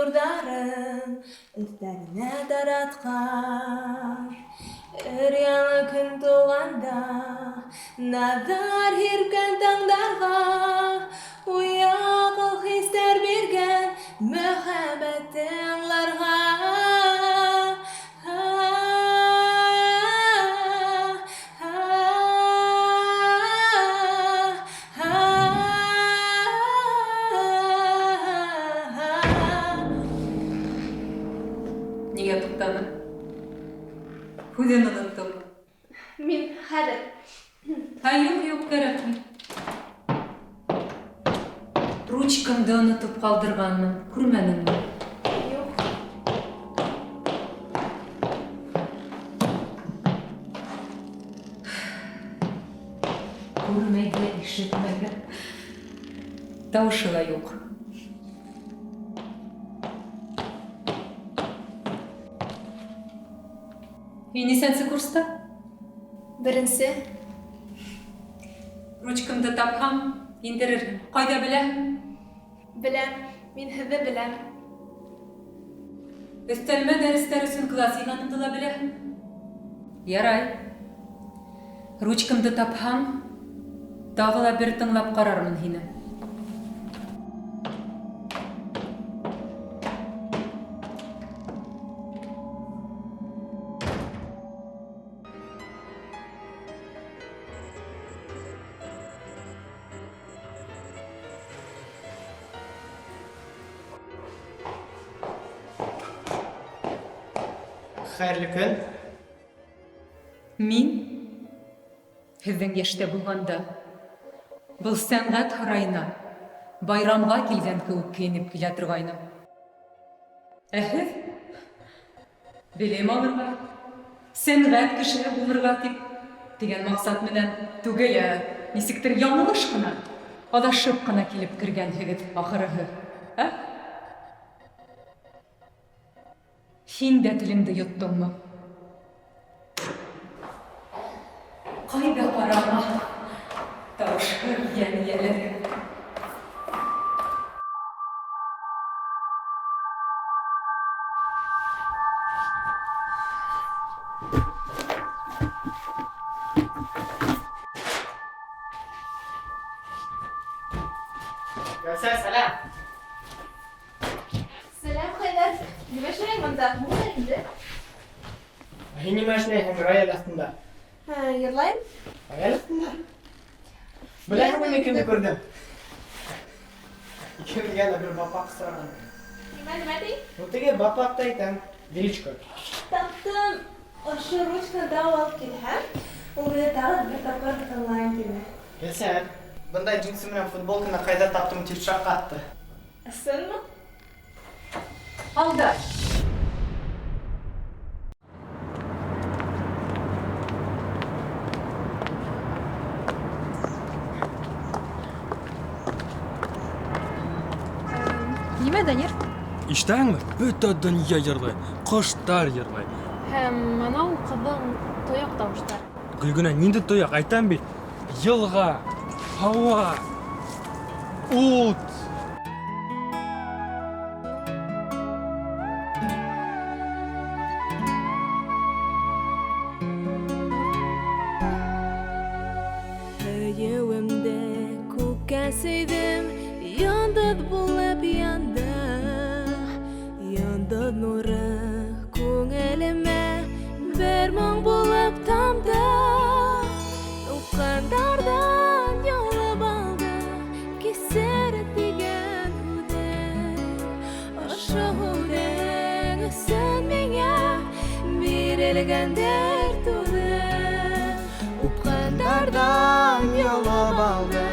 Нурҙарын өҫтәренә таратҡан. Өр-яңы көн тыуғанда, Наҙҙар һирпкән таңдарға, Уяҡ ул хистәр биргән Мөхәббәтте аңларға. Нигә туктадың? Һүҙен оноттоң. Мин хәҙер. Ә юк, юк, кәрәкми. Ручкамды онотоп ҡалдырғанмын, күрмәнеңме? Юк. Күрмәй ҙә, ишетмәй ҙә. Тауышы ла юҡ. Һин нисәнсе курста? Беренсе. Ручкамды тапһаң, индерерһең. Ҡайҙа беләһең? Беләм, мин һеҙҙе беләм. Өҫтәлмә дәрестәр өсөн класс йыйғанымды ла беләһең. Ярай. Ручкамды тапһаң, тағы ла бер тыңлап ҡарармын һине. Хәерле көн. Мин һеҙҙең йәштә булғанда был сәнғәт һарайына байрамға килгән кеүек кейенеп килә торғайным. Ә һеҙ белем алырға, сәнғәт кешеһе булырға тип тигән маҡсат менән түгел, ә нисектер яңылыш ҡына, аҙашып ҡына килеп кергәнһегеҙ, ахырыһы. Ә? Һин дә телеңде йоттоңмо? Ҡайҙа ҡарама, тауышһыҙ йән эйәләре. Гөлсә, сәләм. Сәләм, Хәйҙәр. Нимә эшләйһең бында? Булыр инде. Ә һин нимә эшләйһең рояль аҫтында? Ә, йырлайым. Рояль аҫтында? Беләһеңме, мин кемде күрҙем? Икебеҙгә лә бер бапаҡ осраған. Нимә, нимә ти? Ну, теге бапаҡты әйтәм. Величко. Таптым. Ошо ручканы тағы алып килһәм, ул мине тағы бер тапҡыр тыңлайым килә. Гөлсә, бындай джинсы менән футболканы ҡайҙа таптың тип шаҡ ҡатты. Ысынмы? Алда. Нимә, Данир? Ишетәһеңме? Бөтә донъя йырлай, ҡоштар йырлай. Һәм анау ҡыҙҙың тояҡ тауыштары. Гөлгенә, ниндәй тояҡ? Әйтәм бит. Йылға, һауа, ут. Һөйөүемде күккә сөйҙөм, йондоҙ булып янды. Йондоҙ нуры күңелемә бер моң булып тамды. Тулҡындарҙан яулап алды кисер тигән һүҙең. Ошо һүҙең өсөн миңә бирелгәндер түҙе. Упҡындарҙан яулап алды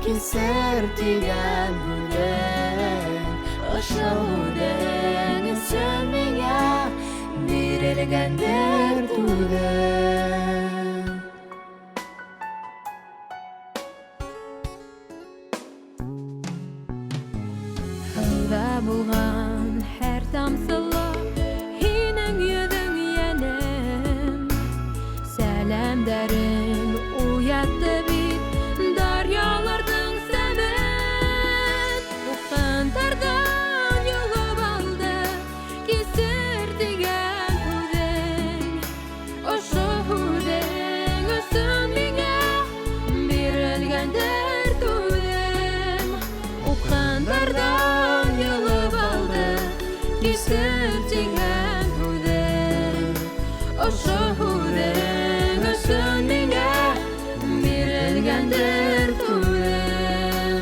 кисер тигән һүҙең. Ошо һүҙең өсөн миңә бирелгәндер түҙе. Һыуҙа булған һәр тамсыла һинең йөҙөң, йәнем. Сәләмдәрең уятты бит даръяларҙың сәмен. Упҡындарҙан йолоп алды Кисер тигән һүҙең. Ошо һүҙең өсөн миңә бирелгәндер түҙем.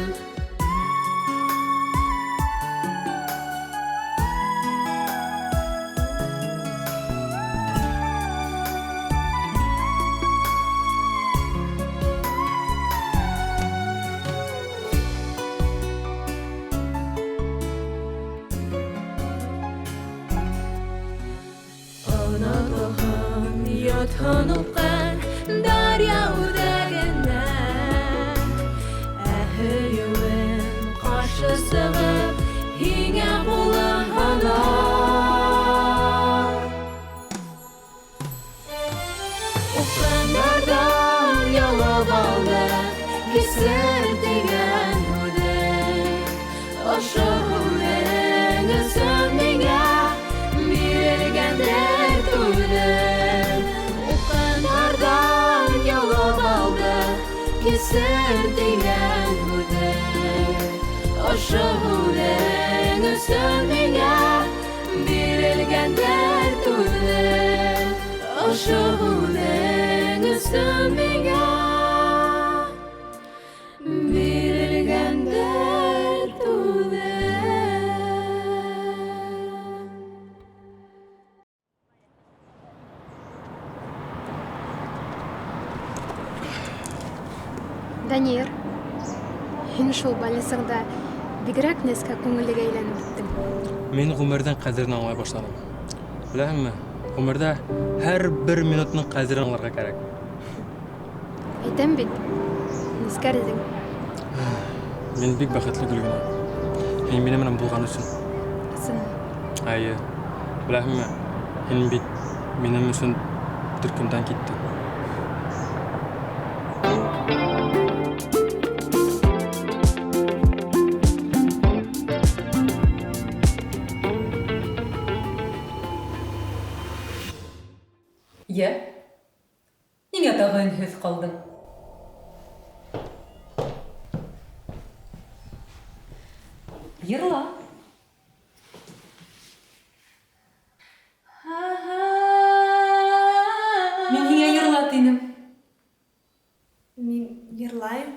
Онотолһон, йотһон упҡын даръя үҙәгенә. Ә һөйөүем ҡаршы сығып, һиңә ҡулын һоҙа. Упҡындарҙан йолоп алды кисер тигән һүҙең. Ошо һүҙең өсөн миңә бирелгәндер түҙем. Упҡындарҙан йолоп алды кисер тигән һүҙең. Ошо һүҙең өсөн миңә бирелгәндер түҙем. Ошо һүҙең өсөн миңә бирелгәндер түҙем. Данир, һин шул больницаңда бигерәк нескә күңеллегә әйләнеп беттең. Мин ғүмерҙең ҡәҙерен аңлай башланым. Беләһеңме, ғүмерҙә һәр бер минутның ҡәҙерен аңларға кәрәк. Әйтәм бит, нескәрҙең. Мин бик бәхетле, Гөлгенә. Һин минең менән булған өсөн. Ысын. Эйе. Беләһеңме, һин бит минең өсөн төркөмдән киттең. Йә, ниңә тағы өнһөҙ ҡалдың? Йырла. Мин һиңә йырла тинем. Мин йырлайым.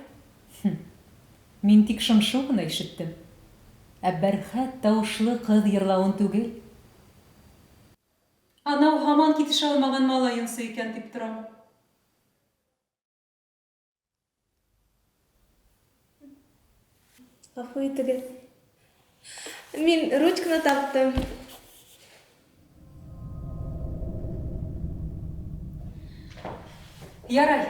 Мин тик шыңшыу ғына ишеттем. Ә бәрхәт тауышлы ҡыҙ йырлауын түгел. Анау һаман китешә алмаған малайынсы икән тип торам. Ғәфү итегеҙ. Мин ручканы таптым. Ярай.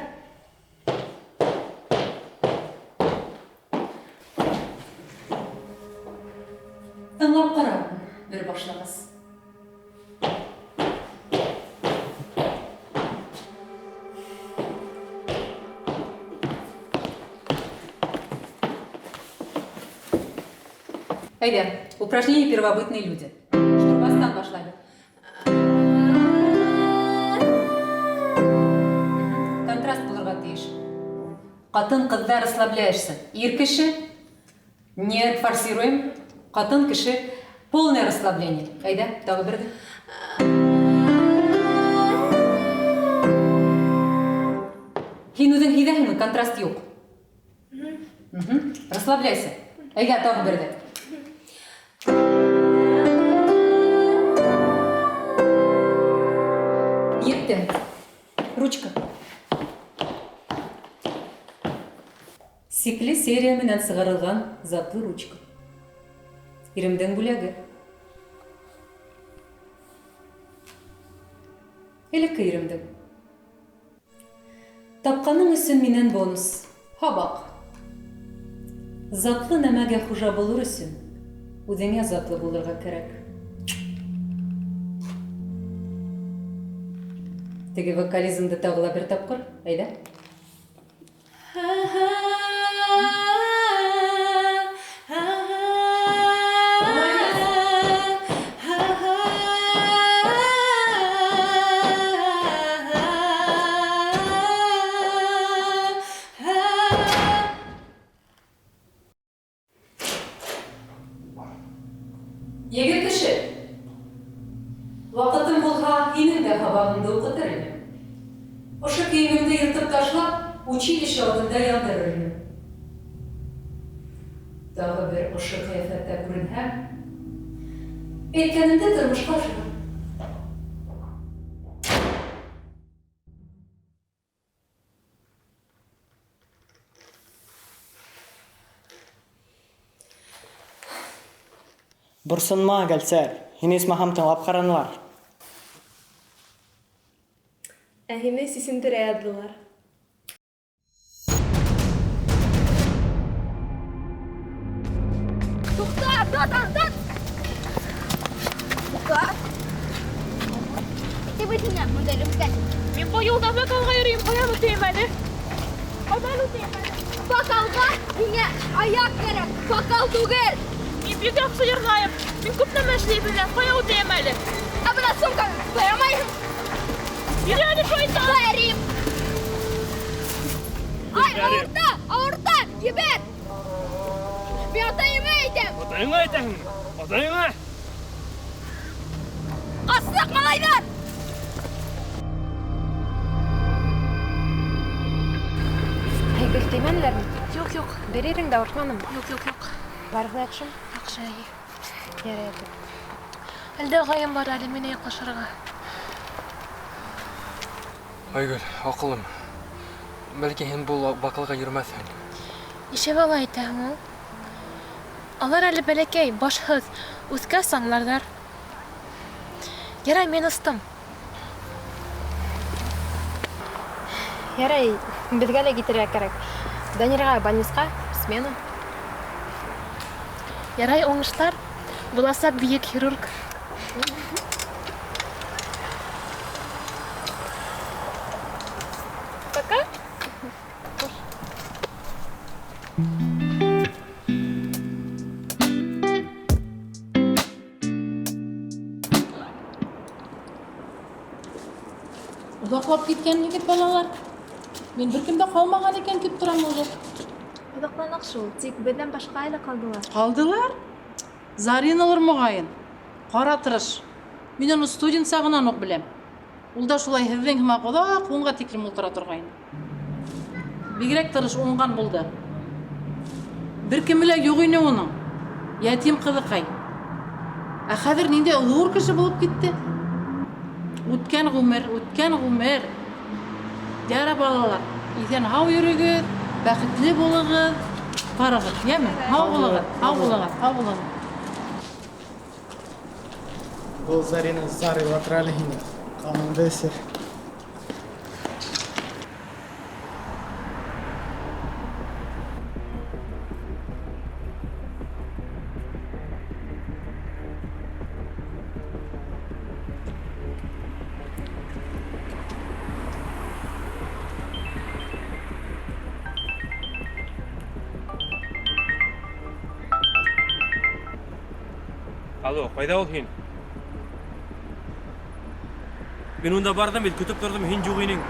Тыңлап ҡара, бер башлағас. Әйҙә, упражнение «Первобытные люди». Штурвастан башлайбыҙ. Контраст булырға тейеш. Ҡатын-ҡыҙҙа расслабляешься. Ир кеше не форсируем. Ҡатын кеше полное расслабление. Әйҙә, тағы берҙе. Һин үҙең һиҙәһеңме, контраст юҡ? Расслабляйся. Әйҙә, тағы берҙе. Етте. Ручка. Сикле серия менән сығарылған затлы ручка. Иремдең бүләге. Элекке иремдең. Тапҡаның өсөн минән бонус. Һабаҡ. Затлы нәмәгә хужа булыр өсөн үҙеңә затлы булырға кәрәк. Теге вокализмды тағы ла бер тапҡыр. Әйҙә. Егет кеше, булһа, һинең дә һабағыңды уҡытыр инем. Ошо кейемемде йыртып ташлап, училище алдында яндырыр инем. Тағы бер ошо ҡиәфәттә күренһәм, әйткәнемде тормошҡа ашырам. Борсонма, Гөлсәр, һине исмаһам тыңлап ҡаранылар. Ә һине сисендерә яҙҙылар. Туҡта, тот, тот! Туҡта! Ти бит монда рөхсәт. Мин был юлда вокалға йөрөйөм, ҡаян үтәйем әле? Ҡайҙан үтәйем әле? Вокалға һиңә аяҡ кәрәк, вокал түгел. Мин бик яҡшы йырлайым. Мин күп нәмә эшләй беләм. Ҡая үтәйем әле? Ә бына сумканы ҡуямайһың. Бир әле шайтан! Бәрим! Ай, ауырта, ауырта, ебәр! Мин атайыма әйтәм. Атайыңа әйтәһеңме? Атайыңа! Ҡастыҡ, малайҙар! Айгөл, теймәнеләрме? Юҡ, юҡ. Бер ерең дә ауыртманымы? Юҡ, юҡ, юҡ. Барыһы ла яҡшымы? Яҡшы, эйе. Ярай, әйҙә. Әлдә ағайым бар әле мине яҡлашырға. Айгөл, аҡылым. Бәлки һин был вокалға йөрөмәҫһең. Нисә бала әйтәһең ул? Алар әле бәләкәй, башһыҙ. Үҫкәс аңларҙар. Ярай, мин остом. Ярай, беҙгә лә китергә кәрәк. Данирға больницҡа смена. Ярай, уңыштар. Буласаҡ бөйөк хирург. Пока. Оҙаҡлап киткән егет балалар. Мин бер кем дә ҡалмаған икән тип торам уже. Оҙаҡланыҡ шул, тик беҙҙән башҡа әле ҡалдылар. Ҡалдылар? Зариналар моғайын. Ҡара тырыш. Мин уны студент сағынан уҡ беләм. Ул да шулай һеҙҙең һымаҡ оҙаҡ унға тиклем ултыра торғайны. Бигерәк тырыш, уңған булды. Бер кеме лә юҡ ине уның. Ятим ҡыҙыҡай. Ә хәҙер ниндәй ҙур кеше булып китте. Үткән ғүмер, үткән ғүмер. Яра балалар, иҫән һау йөрөгөҙ, бәхетле булығыҙ. Барығыҙ, йәме? Һау булығыҙ, һау булығыҙ, һау булығыҙ. Был Зарина зар илатыр әле һине. Ҡаныңды эсер. Алло, ҡайҙа ул һин? Мин унда барҙым бит, көтөп торҙом, һин юҡ инең.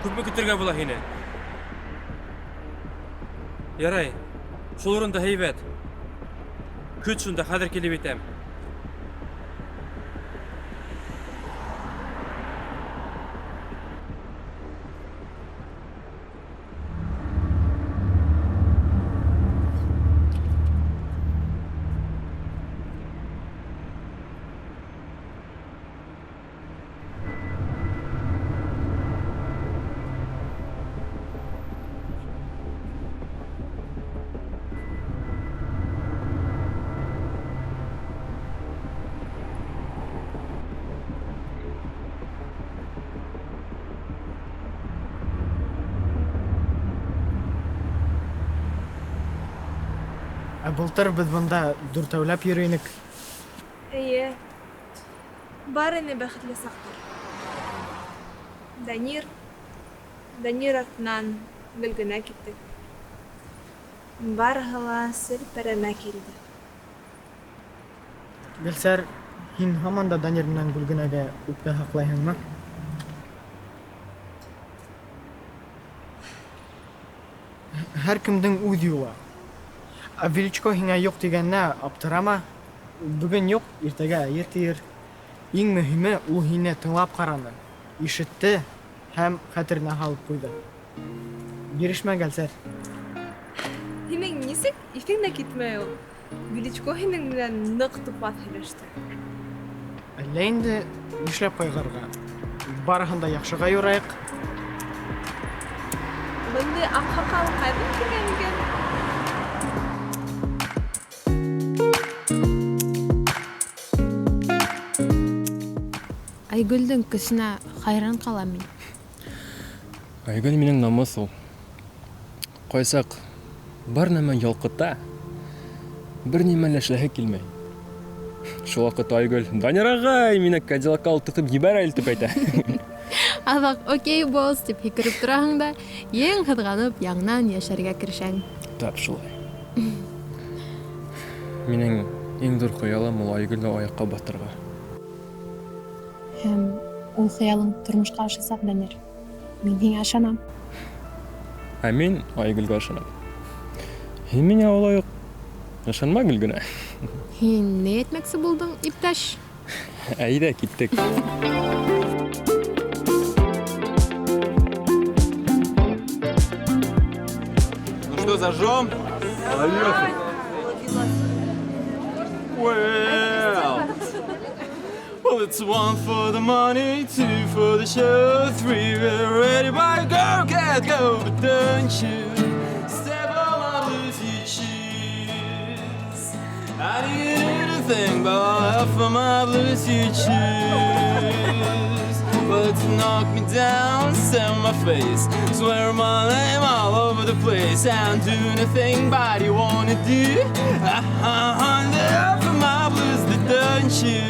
Күпме көтөргә була һине? Ярай, шул урында һәйбәт. Көт шунда, хәҙер килеп етәм. Ә былтыр беҙ бында дүртәүләп йөрөй инек. Эйе. Бар ине бәхетле саҡтар. Данир, Данир артынан Гөлгенә киттек. Барыһы ла селпәрәмә килде. Гөлсәр, һин һаман да Данир менән Гөлгенәгә үпкә һаҡлайһыңмы? Һәр кемдең үҙ юлы. Ә Величко һиңә юҡ тигәненә аптырама. Бөгөн юҡ, иртәгә эйе тиер. Иң мөһиме, ул һине тыңлап ҡараны, ишетте һәм хәтеренә һалып ҡуйҙы. Бирешмә, Гәлсәр. Һинең нисек иҫең дә китмәй ул? Величко һинең менән ныҡ тупаҫ һөйләште. Әллә инде нишләп ҡайғырырға? Барыһын да яҡшыға юрайыҡ. Бындай аҡһаҡал ҡайҙан килгән икән? Айгөлдөң көсөнә хайран ҡалам мин. Айгөл минең намыҫ ул. Ҡайсаҡ бар нәмә ялҡыта, бер нимә лә эшләһе килмәй. Шул ваҡыт Айгөл, Данир ағай, мине Кадиллакка ултыртып ебәр әле, тип әйтә. Аҙаҡ окей, босс, тип һикереп тораһың да, ең һыҙғанып, яңынан йәшәргә керешәң. Тап шулай. Минең иң ҙур хыялым ул Айгөлдө аяҡҡа баҫтырырға. Һәм ул хыялың тормошҡа ашасаҡ, Данир. Мин һиңә ышанам. Ә мин Айгөлгә ышанам. Һин миңә улай уҡ ышанма, Гөлгенә. Һин ни әйтмәксе булдың, иптәш? Әйҙә, киттек. Ну что, зажжем? Поехали. Well, well, it's one for the money, two for the show, three, we're ready, but go, cat, go, but don't you step on my blues you choose. I didn't do anything but laugh for my blues you choose. Well, it's knock me down, sell my face, swear my name all over the place, and do anything but you want to do. Uh-huh, for my blues, that don't you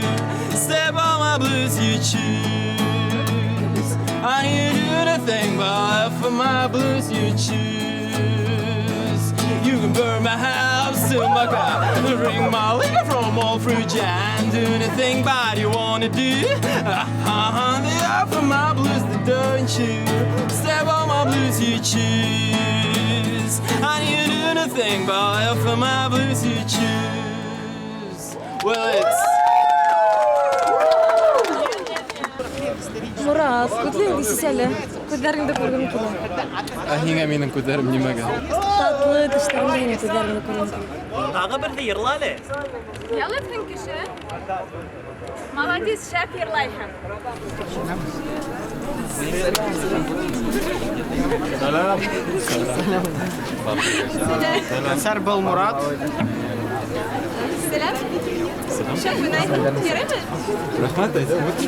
step on my blues you choose. I didn't do anything but laugh for my blues you choose. You can burn my house, steal my car, bring my liquor from all fruit, and do anything but you want to do. Uh-huh, for my blues, that don't you step on my blues you choose. I didn't do anything but laugh for my blues you choose. Well, it's Мурат, күҙлегеңде сис әле. Күҙҙәреңде күргем килә. Ә һиңә минең күҙҙәрем нимәгә? Татлы тештәреңде генә күҙҙәреңде күргем килә. Тағы берҙе йырла әле. Ялыҫһың кеше. Молодец, шәп йырлайһың. Сәләм. Сәр был Мурат. Сәләм. Шәп уйнайһың, яраймы? Рәхмәт, әйҙә, үт.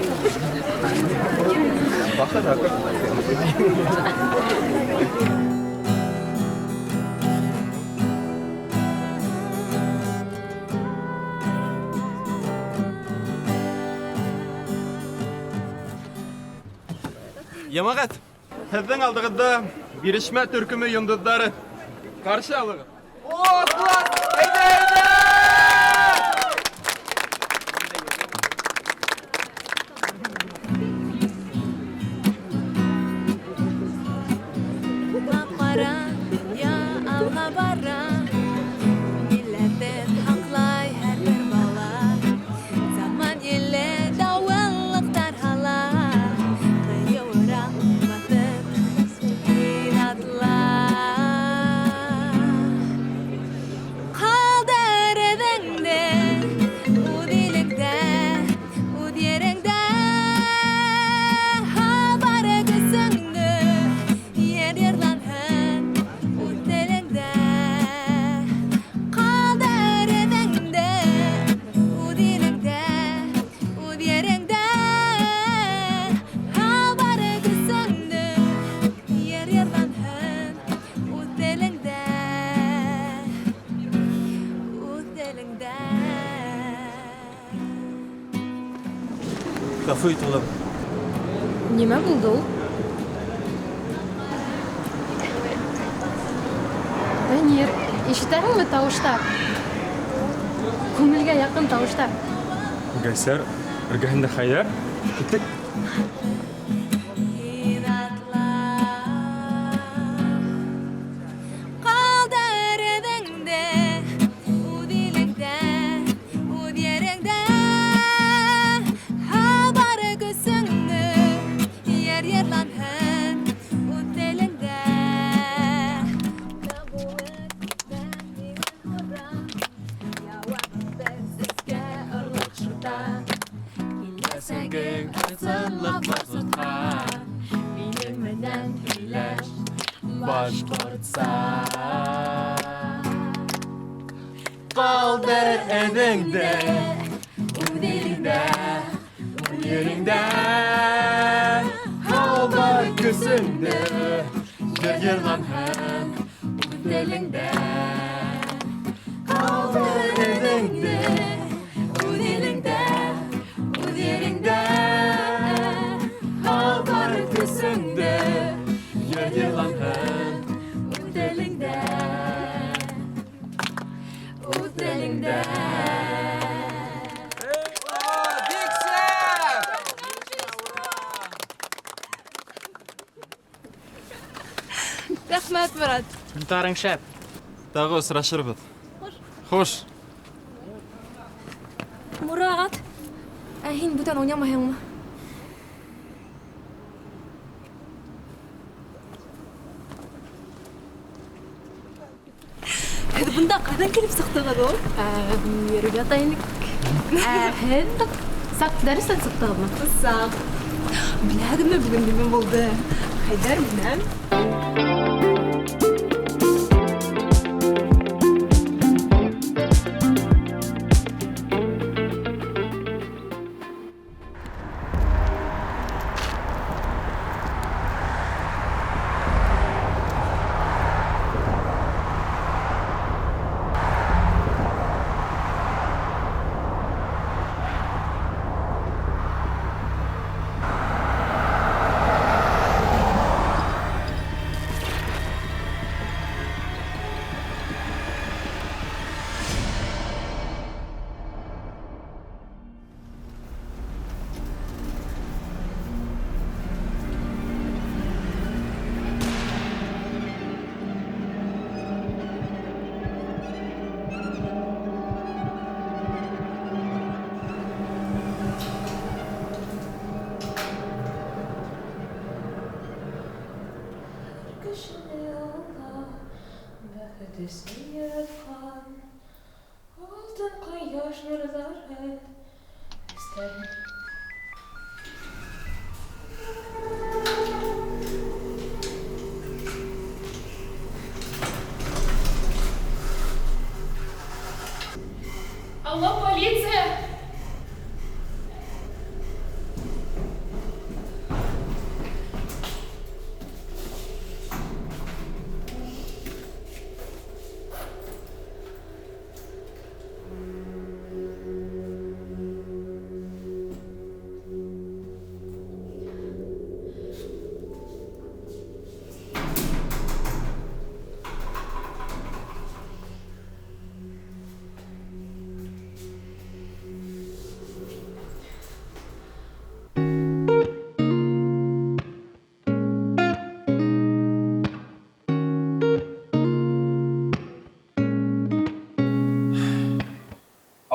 Йәмәғәт, һеҙҙең алдығыҙҙа бирешмә төркөмө йондоҙҙары. Ҡаршы алығыҙ. О, класс! Әйҙә, әйҙә! Ҡара, донъя алға бара. Милләтен һаҡлай һәр бер бала. Заман еле дауыллыҡтар һала. Ҡыйыуыраҡ баҫып һин атла. Ҡалдыр эҙеңде үҙ илеңдә, үҙ ереңдә. Бар көсөңдө ер йырланһын үҙ телеңдә. Ҡалдыр эҙеңде үҙ илеңдә, үҙ ереңдә. Бар көсөңдө ер йырланһын үҙ телеңдә. Үҙ телеңдә. Ғәфү ит, улым. Нимә булды ул? Данир, ишетәһеңме тауыштар? Күңелгә яҡын тауыштар. Гәйсәр, эргәһендә Хәйҙәр. Киттек. Һин атла. Ҡалдыр эҙеңде үҙ илеңдә, үҙ ереңдә. Йөрәгең ысынлап башҡортҡа, минең менән һөйләш башҡортса. Ҡалдыр эҙеңде үҙ илеңдә, үҙ ереңдә. Һал бар көсөңдө, йыр йырланһын үҙ телеңдә. Ҡалдыр эҙеңде үҙ илеңдә, үҙ ереңдә. Һал бар көсөңдө, йыр йырланһын үҙ телеңдә. Үҙ телеңдә. Бик шәп! Рәхмәт, Морат. Гитараң шәп. Тағы осрашырбыҙ. Хуш. Морат, ә һин бүтән уйнамайһыңмы? Һеҙ бында ҡайҙан килеп сыҡтығыҙ ул? Йөрөп ята инек. Ә һеҙ саҡ дәрестән сыҡтығыҙмы? Саҡ. Беләһегеҙме, бөгөн нимә булды? Хәйҙәр менән. Алтын ҡояш нурҙарын өҫтәл. Алло, полиция!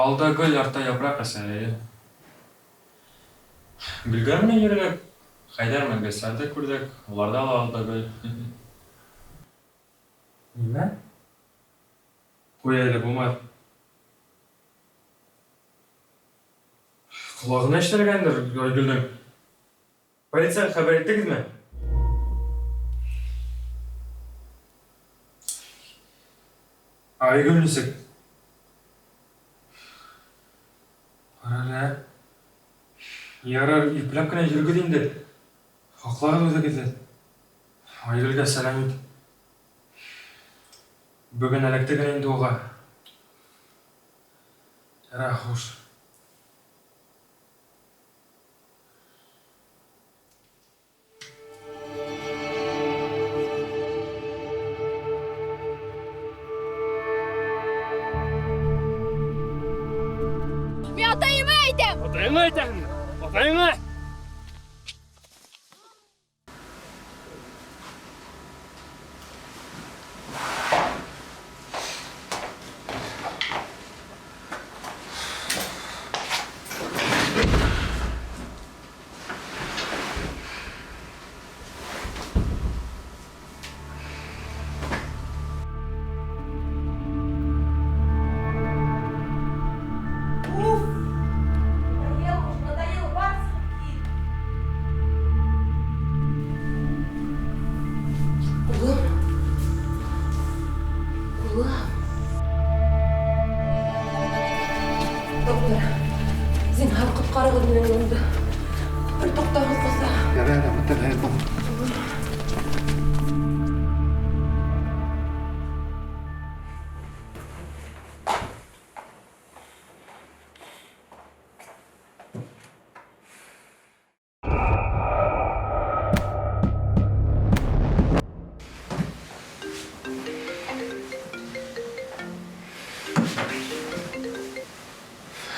Алда гөл, артта япраҡ, әсәй. Гөлгә менән йөрөнөк, Хәйҙәр менән Гөлсәрҙе күрҙек, уларҙа ла алда гөл. Нимә? Ҡуй әле, булмаҫ. Ҡолағына эшләгәндер Айгөлдөң. Полицияға хәбәр иттегеҙме? Айгөл нисек? Ҡара әле. Ярар, ипләп кенә йөрөгөҙ инде. Һаҡлағыҙ үҙегеҙҙе. Айгөлгә сәләм ит. Бөгөн эләкте генә инде уға. Ярар, хуш. Мин атайыма әйтәм! Атайыңа әйтәһеңме? Атайыңа! Надоело, надоело, Барс. Санитар, зинһар, ҡотҡарығыҙ минең улымды. Бер туҡтауһыҙ ҡоҫа. Ярай, ярай,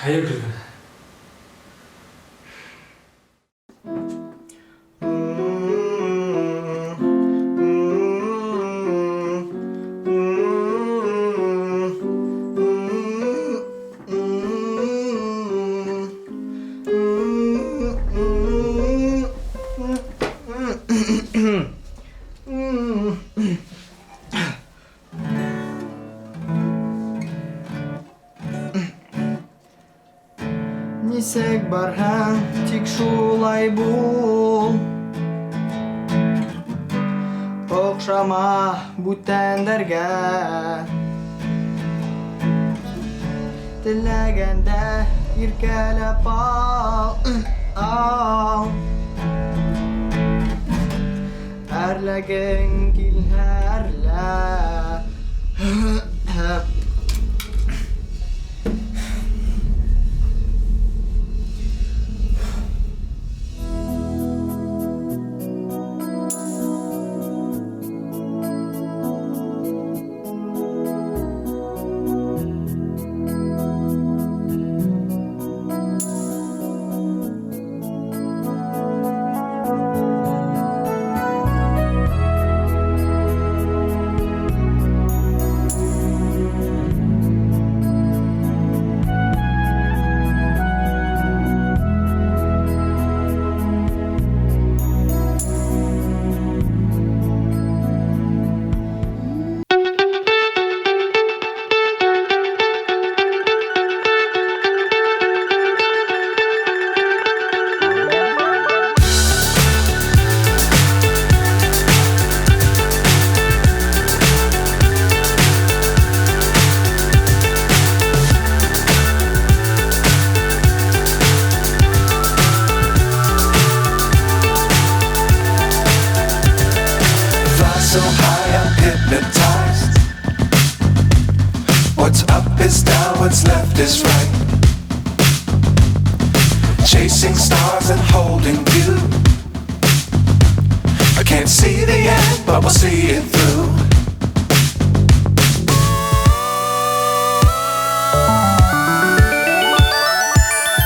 Хәйер, Гөлгенә. Нисек барһаң, тик шулай бул. Оҡшама бүтәндәргә. Теләгәндә иркәләп ал, ал. Әрләгең килһә әрлә. Fly so high, I'm hypnotized. What's up is down, what's left is right. Chasing stars and holding you. I can't see the end, but we'll see it through.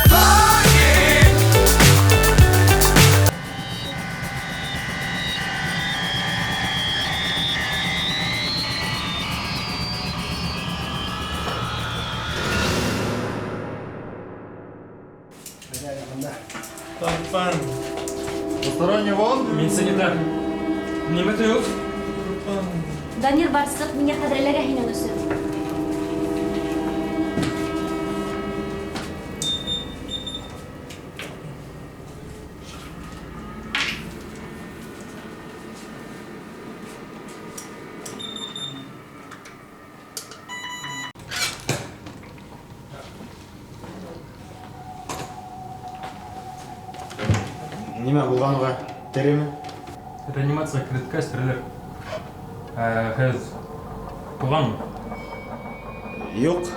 Flying. Тапҡан. Посторонний вон. Мин санитар. Нимә тойоп? Данир, бар, сыҡ, миңә хәҙер эләгә һинең өсөн. Нимә булған уға? Тереме? Реанимация кереткәс терелер. Ә, һеҙ туғанмы? Юҡ,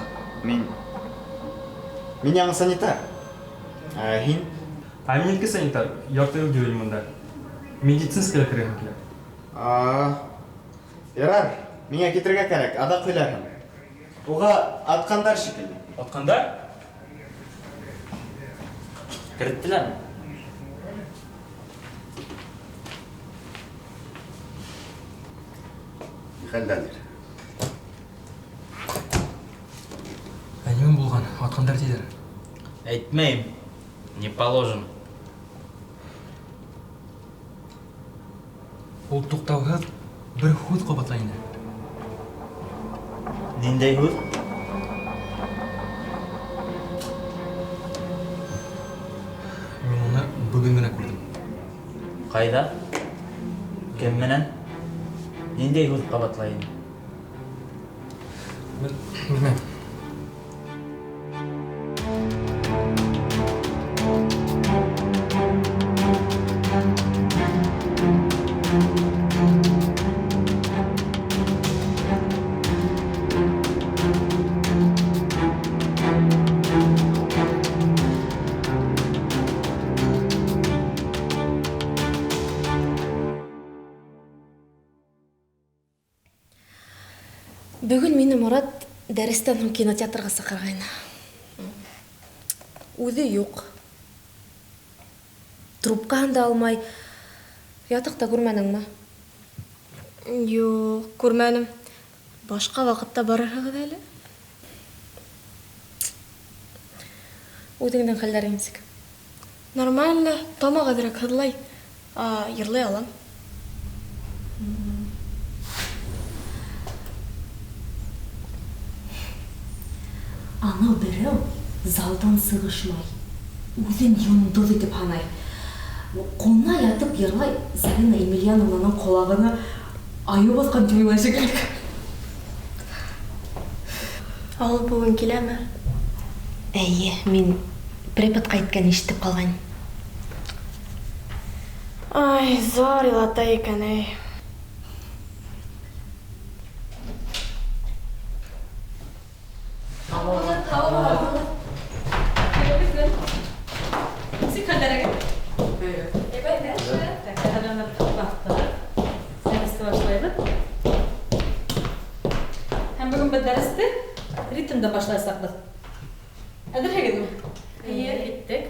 мин. Мин яңы санитар. Ә һин? Ә мин ике санитар, ярты йыл йөрөйм бында. Медицинскийға керәһем килә. А, ярар, миңә китергә кәрәк, аҙаҡ һөйләрһең. Уға атҡандар шикелле. Атҡандар? Кереттеләрме? Хәл, Данир? Ә нимә булған? Атҡандар тиҙәр. Әйтмәйем. Не положено. Ул туҡтауһыҙ бер һүҙ ҡабатлай ине. Ниндәй һүҙ? Мин уны бөгөн генә күрҙем. Ҡайҙа? Кем менән? Ниндәй һүҙ ҡабатлай ине? Белмәйем. Бөгөн мине Морат дәрестән һуң кинотеатрға саҡырғайны. Үҙе юҡ. Трубкаһын да алмай. Ятаҡта күрмәнеңме? Юҡ, күрмәнем. Башҡа ваҡытта барырһығыҙ әле. Үҙеңдең хәлдәрең нисек? Нормально, тамаҡ әҙерәк һыҙлай. Йырлай алам. Анау берәү залдан сығышмай. Үҙен йондоҙ итеп һанай. Ҡулына ятып йырлай, Зарина Емельяновнаның ҡолағына айыу баҫҡан тип уйлай шикелле. Ә ул бөгөн киләме? Эйе, мин преподҡа әйткәнен ишетеп ҡалғайным. Ай, зар илата икән, эй. Һәм бөгөн беҙ дәресте ритмда башлаясаҡбыҙ. Әҙерһегеҙме? Эйе, киттек.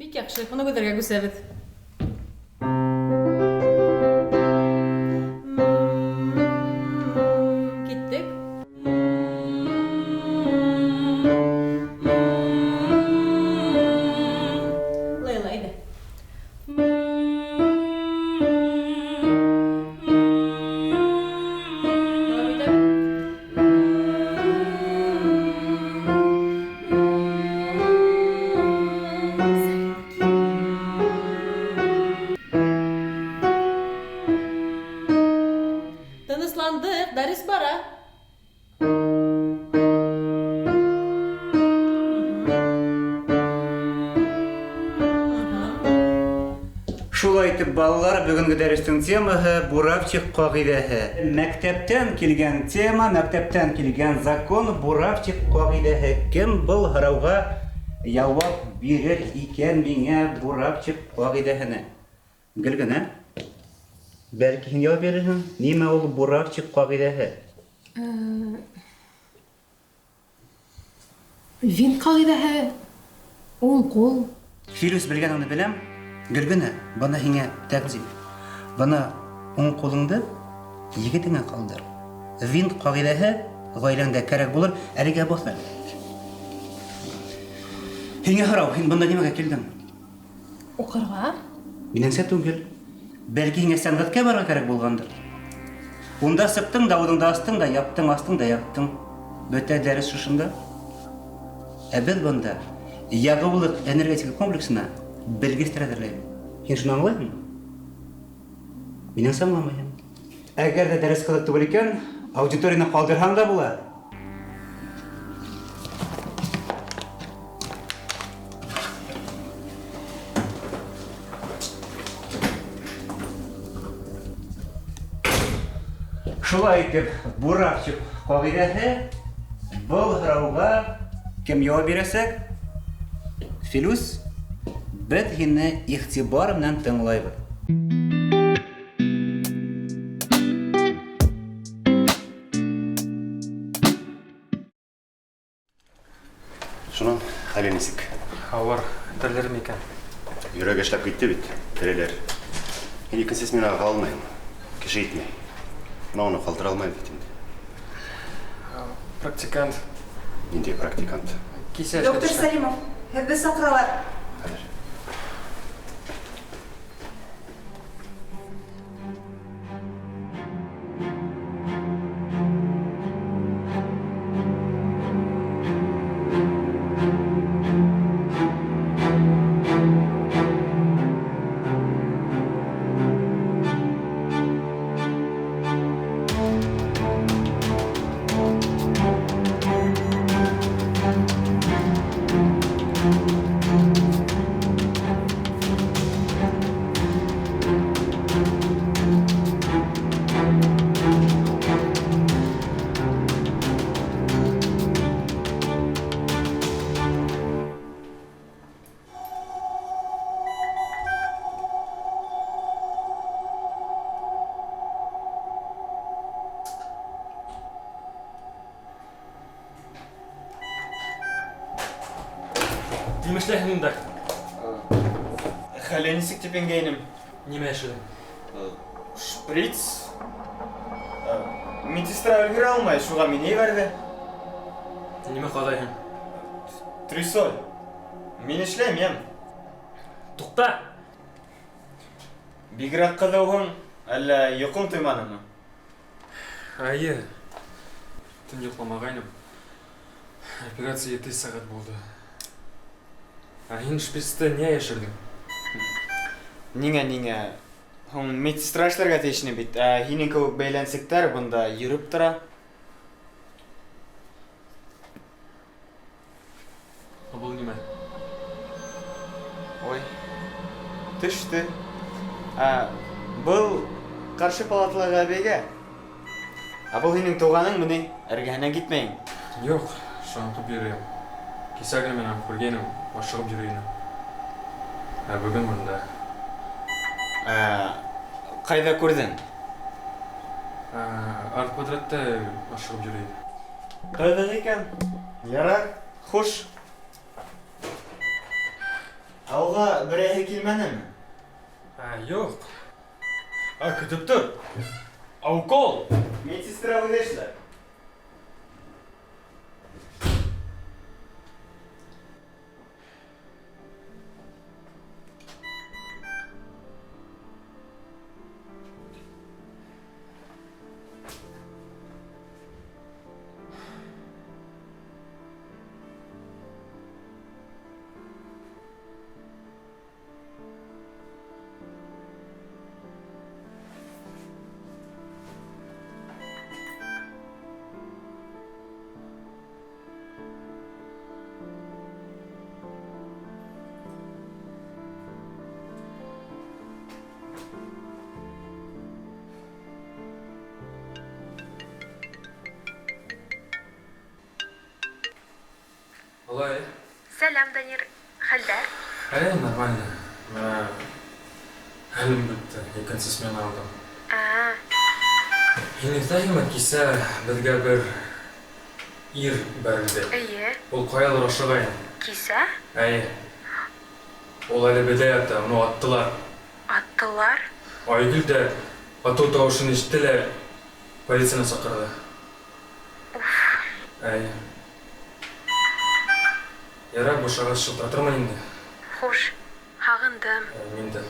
Бик яҡшы, күнегеүҙәргә күсәбеҙ. Киттек. Лейла, әйҙә. Дауам итәбеҙ. Тынысландыҡ, дәрес бара. Шулай итеп, балалар, бөгөнгө дәрестең темаһы Буравчик ҡағиҙәһе. Мәктәптән килгән тема, мәктәптән килгән закон Буравчик ҡағиҙәһе. Кем был һорауға яуап бирер икән миңә Буравчик ҡағиҙәһенә? Гөлгенә, бәлки һин яуап бирерһең? Нимә ул Буравчик ҡағиҙәһе? Винт ҡағиҙәһе, уң ҡул. Филүс, белгәнеңде беләм. Гөлгенә, бына һиңә тәҡдим. Бына уң ҡулыңды егетеңә ҡалдыр. Винт ҡағиҙәһе ғаиләңдә кәрәк булыр, әлегә баҫ әле. Һиңә һорау, һин бында нимәгә килдең? Уҡырға. Минеңсә түгел. Бәлки һиңә сәнғәткә барырға кәрәк булғандыр. Унда сыҡтың да, ауыҙыңды астың да, яптың, астың да, яптың. Бөтә дәрес шушында. Ә беҙ бында ягулыҡ энергетика комплексына белгестәр әҙерләйбеҙ. Һин шуны аңлайһыңмы? Минеңсә аңламайһың. Әгәр ҙә дәрес ҡыҙыҡ түгел икән, аудиторияны ҡалдырһаң да була. Шулай итеп, Буравчик ҡағиҙәһе был һорауға кем яуап бирәсәк? Филүс, беҙ һине иғтибар менән тыңлайбыҙ. Шунан хәле нисек? Ауыр, терелерме икән? Йөрәк эшләп китте бит, терелер. Мин икенсе сменаға ҡала алмайым. Кеше етмәй. Мына уны ҡалдыра алмайым бит инде. Практикант. Ниндәй практикант? Кисә Доктор эшкә төшкән. Сәлимов, һеҙҙе саҡыралар. Хәҙер. Нимә эшләйһең унда? Хәле нисек тип ингәйнем. Нимә эшләдең? Шприц. Медсестра өлгерә алмай, шуға мине ебәрҙе. Нимә ҡаҙайһың? Трисоль. Мин эшләйем, йәм. Туҡта! Бигерәк ҡыҙыуһың, әллә йоҡоң туйманымы? Әйе. Төн йоҡламағайным. Операция ете сәғәт булды. Ә һин шприцты ниңә йәшерҙең? Ниңә, ниңә? Һуң медсестра эшләргә тейеш ине бит. Ә һинең кеүек бәйләнсектәр бында йөрөп тора. Ә был нимә? Ой. Төштө. Ә был ҡаршы палаталағы әбейгә. Ә был һинең туғаныңмы ни? Эргәһенән китмәйең. Юҡ, шаңҡып йөрөйөм. Кисә генә мин аны күргәйнем, ашығып йөрөй ине. Ә бөгөн бында. Ә ҡайҙа күрҙең? Ә, арт-подрядта ашығып йөрөй ине. Ҡыҙыҡ икән. Ярар, хуш. Ә уға берәйһе килмәнеме? Ә, юҡ. Ә, көтөп тор. Ә укол! Медсестра үҙе эшләр. Алай. Сәлам, Данир. Хәлдәр? Әй, нормально. Менә хәлем бетте. Икенсе смена алдым. Ә. Һин иҫләйһеңме, кисә беҙгә бер ир бәрелде. Эйе. Ул ҡаялыр ашыға ине. Кисә? Әйе. Ул әле беҙҙә ята, уны аттылар. Аттылар? Айгөл дә атыу тауышын ишетте лә полицияны саҡырҙы. Уф. Әйе. Ярар, бушағас шылтыратырмын инде. Хуш, һағындым. Мин дә.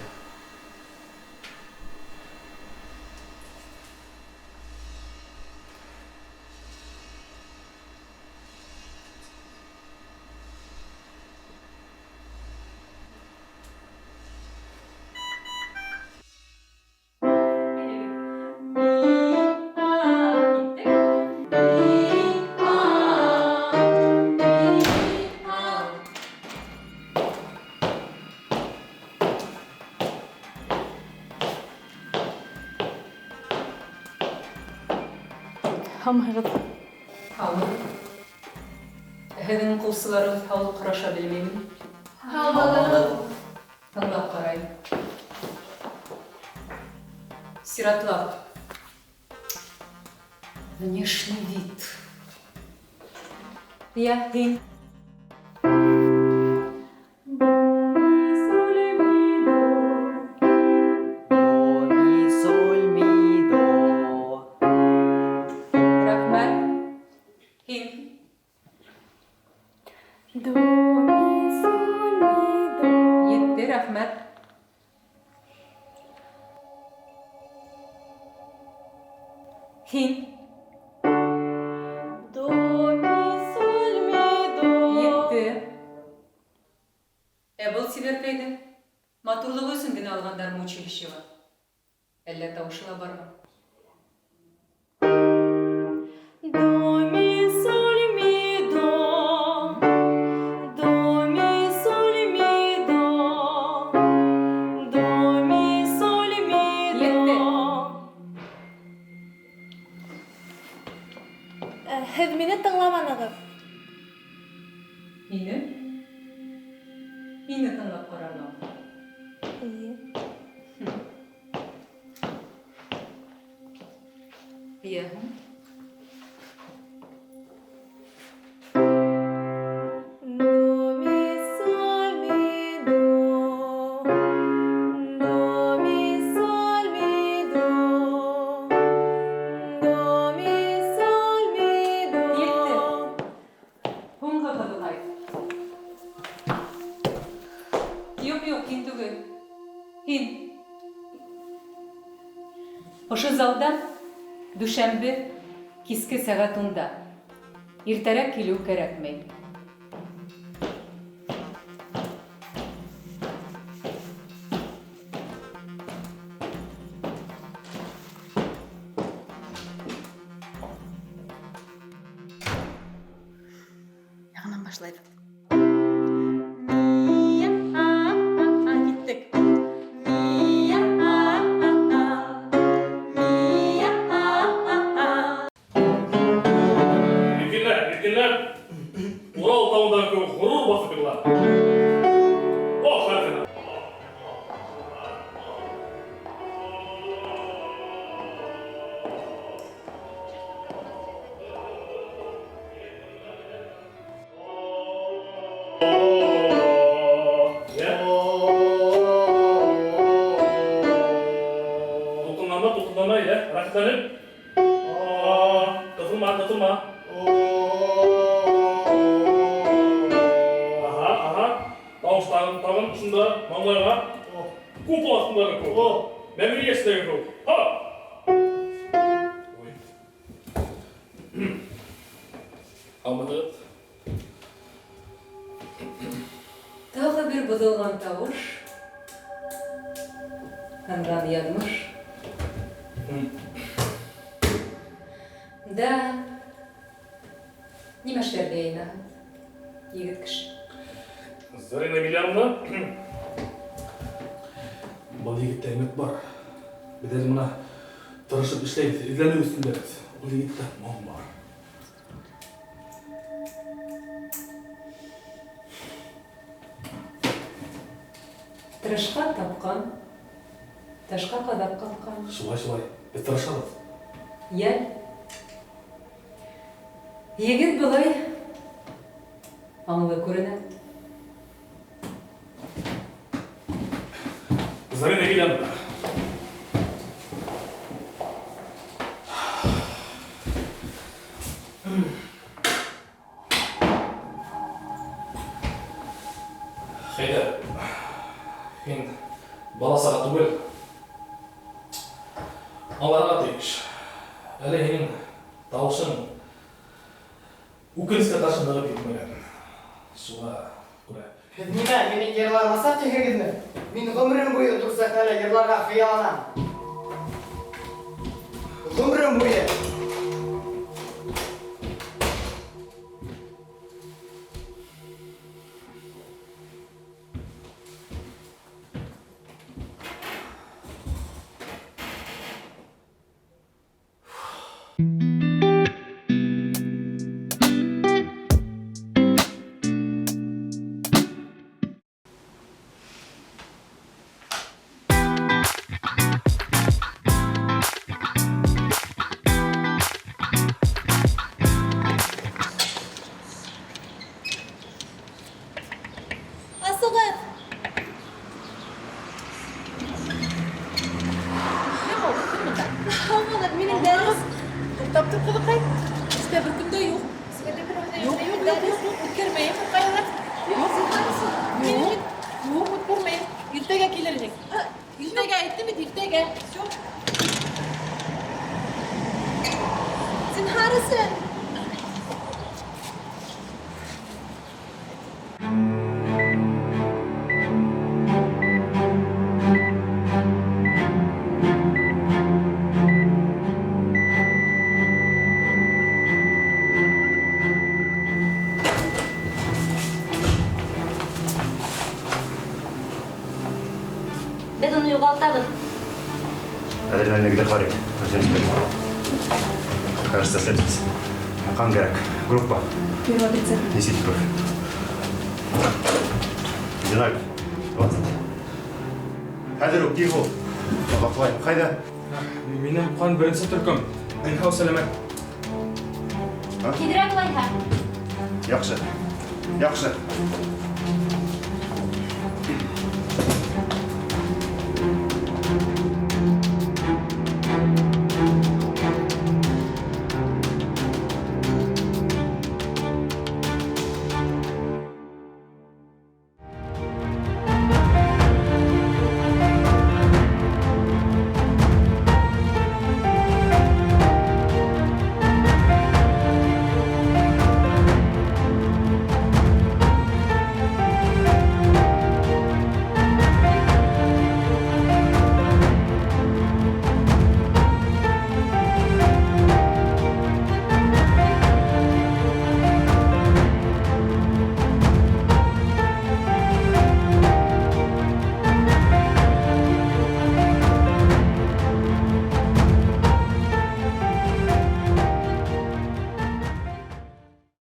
Һаумыһығыҙ. Һаумыһығыҙ. Ә һеҙҙең уҡыусыларығыҙ һаулыҡ һораша белмәйме? Һаумыһығыҙ. Тыңлап ҡарайым. Сиратлап. Внешний вид. Я, һин. Рәхмәт. Һин. До, ми, соль, ми, до. Етте, рәхмәт. Һин. До, ми, соль, ми, до. Етте. Ә был сибәркәйҙе матурлығы өсөн генә алғандармы училищеға? Әллә тауышы ла бармы? До, ми, соль, ми, до. До, ми, соль, ми, до. До, ми, соль, ми, до. Етте. Һеҙ мине тыңламанығыҙ. Һине? Һине тыңлап ҡарарға. Эйе. Йә һуң? До, ми, соль, Ошо залда дүшәмбе киске сәғәт унда. Иртәрәк килеү кәрәкмәй. Яңынан башлайбыҙ. Киттек. Иркенләп, иркенләп. Урал тауындағы кеүек ғорур баҫып йырла. О хәрефенә. Тулҡынланма, тулҡынланма, әйҙә, рәхәтләнеп. Ҡыҫылма, ҡыҫылма. Аһа, аһа. Тауыш тағын, тағын, шунда, маңлайға. Купол аҫтындағы кеүек. Мәмерйә эсендәге кеүек. Һа! Ой. Алмадығыҙ. Тағы бер боҙолған тауыш, һынған яҙмыш. Да, нимә эшләргә йыйынаһың, егет кеше? Зарина Емельяновна, был егеттә өмөт бар. Беҙ әле бына тырышып эшләйбеҙ, эҙләнеү өҫтөндәбеҙ. Ул егеттә моң бар. Тырышҡан тапҡан, ташҡа ҡаҙаҡ ҡаҡҡан. Шулай, шулай. Беҙ тырышабыҙ. Йәл. Егет былай аңлы күренә. Зарина Емельяновна. Хәйҙәр, һин бала саға түгел, аңларға тейеш. Әле һинең тауышың үкенескә ҡаршы нығып етмәгән. Шуға күрә. Һеҙ нимә, мине йырламаҫаҡ тиһегеҙме? Мин ғүмерем буйы ҙур сәхнәлә йырларға хыялланам. Ғүмерем буйы. Асығыҙ! Кем ул? Кем бында? Һаумыһығыҙ, минең дәрес. Туҡтап тор, ҡыҙыҡай. Эштә бер кем дә юҡ. Юҡ, юҡ, юҡ, юҡ, юҡ, үткәрмәйем, ҡайҙалар. Юҡ, юҡ, юҡ, үткәрмәйем. Иртәгә килер инек. Иртәгә әйттем бит, иртәгә. Всё. Зинһар өсөн. Беҙ уны юғалтабыҙ. Әҙерләнергә ҡарайыҡ. Кажется, садитесь. Ҡан кәрәк. Группа. Первый отрицательный. Несите кровь. Динамик. 20. Хәҙер үк, тиҙ бул. Баҡлай. Ҡайҙа? Минең ҡан беренсе төркөм. Мин һау сәләмәт. А? Тиҙерәк улайһа. Яҡшы. Яҡшы.